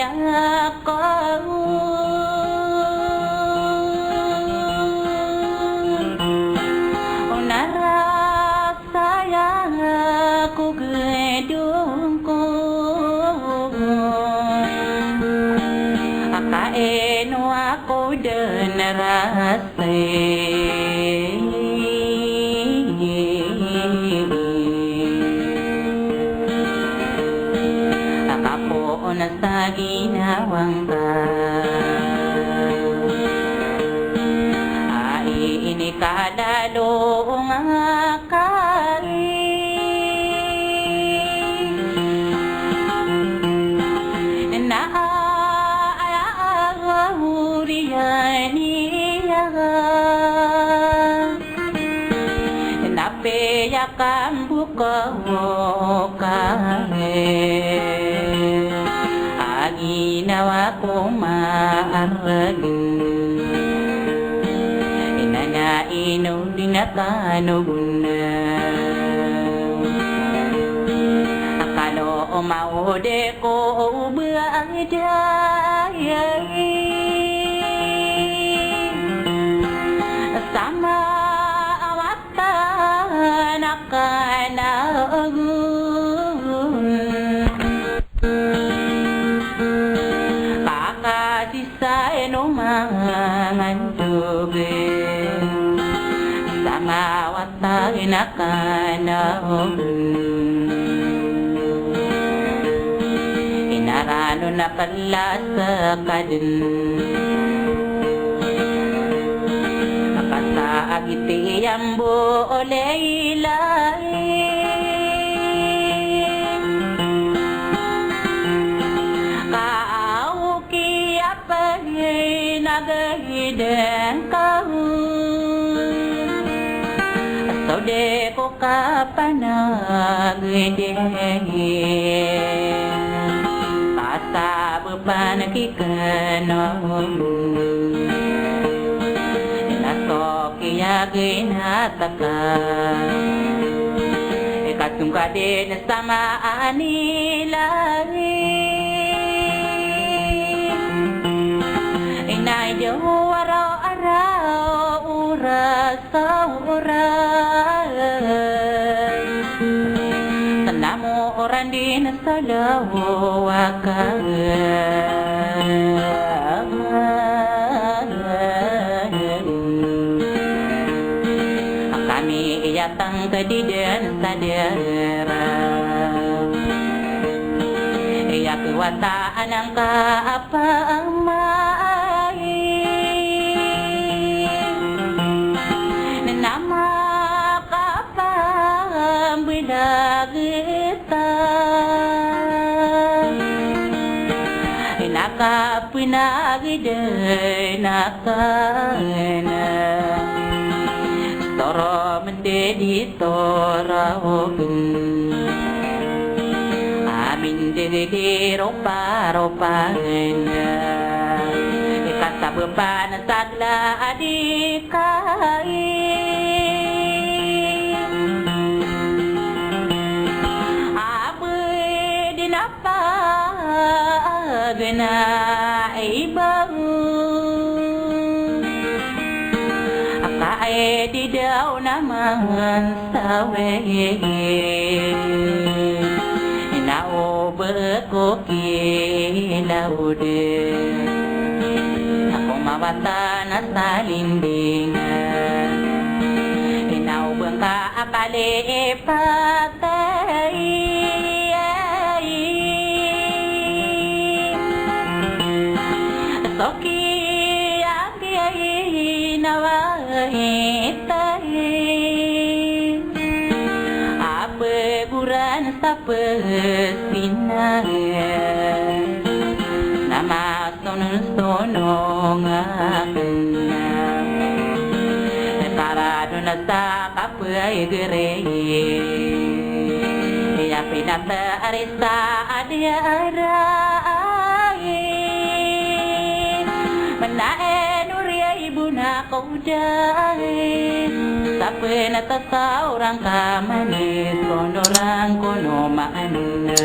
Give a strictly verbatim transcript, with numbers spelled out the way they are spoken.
Ako, o narasaya ko gedong ko, a kaino ako den narasay. A kapoon sa ginawa ngka, a inikalalo ngka na a, a, a, a, uriyan iya. Na piya kambo ko ka, a ginawa ko maarag, ina na ino di na kano gona. A kalo o maode ko o baya sama awatan a kanagon. Kakasisay no mangandog sama awatan a kanagon. Inarano na kala sa kaden a kasaag iti yambo o laylay. Ka aw kiya pagay na gay den ka, so di ko kapanagdey, kasabapan ki kano na so kiya ginataka, ikatungka den sama anilay. Inay di waraw araw oras sa oras, sa namoran din sa lawakan. Kami iyatang ka di den sa dera, iya kiwataan angka a pamay, na makapambilag ta. Ina ka pinagdey na kana, toro mende di toro ogen. Amin degede ropa-ropa ina, ikasabapan sa gla a di kai. Abdi na pagna ibaw, a kaay di daw naman sawe. Ina o beko kilaw de, ako mawatan a salinding. Ina o bengka a kalipatay. Soki a ginawa itay a pegoran sa pesinan, na masonong-sonong aken. Karado na sa kapegere, iya pinatari sa adiarai. Manaen o riya i bonak Sa penatasaw rangka manis, kono rangkono maana.